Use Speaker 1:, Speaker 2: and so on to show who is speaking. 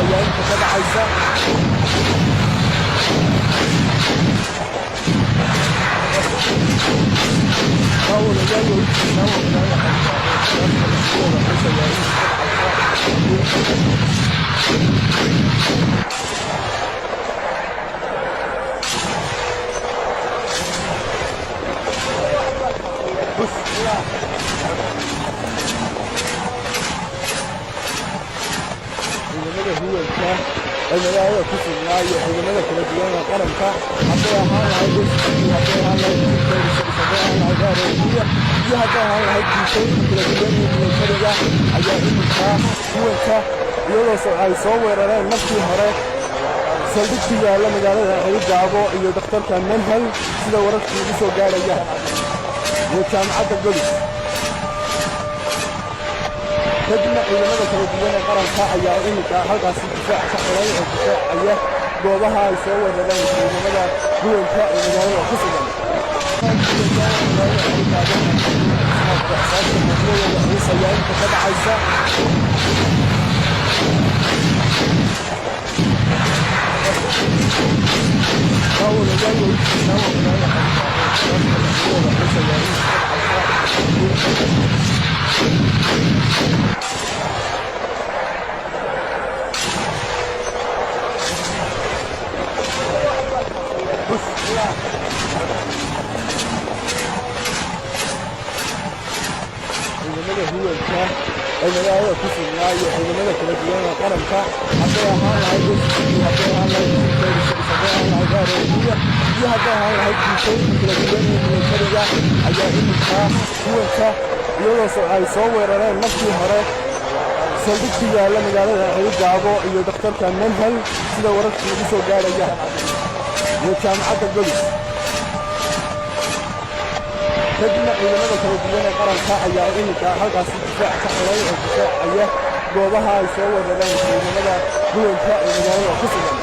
Speaker 1: Ayaa inta ka dhacaysa ciidamada huwanka ee magaalada ku sugnaa iyo ciidamada kala duwan ee qaranka, hadday ahaan lahayd SG, hadday ahaan lahayd, hadday ahaan lahayd ROB iyo hadday ahaan lahayd guutooyinka kala duwan ee militariga, ayaa iminka huwanka iyadoo ay soo weerareen markii hore saldhig ku yaalla magaalada Ceerigaabo iyo dhakhtarka Manhal, sida wararkii ugu soo gaarhaya, iyo jaamacadda Golis. Kadibna ciidamada kala duwan ee qaranka ayaa iminka halkaasi difaac ka xidhay oo difaacaya goobaha ay soo weerareen ciidamada huwanka ee magaalada ku sugan. Ayaa inta ka dhacaysa ciidamada huwanka ee magaalada ku sugnaa iyo ciidamada kala duwan ee qaranka, hadday ahaan lahayd SG, hadday ahaan lahayd, hadday ahaan lahayd ROB iyo hadday ahaan lahayd guutooyinka kala duwan ee militariga, ayaa iminka huwanka iyadoo ay soo weerareen markii hore saldhig ku yaalla magaalada Ceerigaabo iyo dhakhtarka Manhal, sida wararkii ugu soo gaarhaya, iyo jaamacadda Golis. Kadibna ciidamada kala duwan ee qaranka ayaa iminka halkaasi difaac ka xidhay oo difaacaya goobaha ay soo weerareen ciidamada huwanka ee magaalada ku sugan.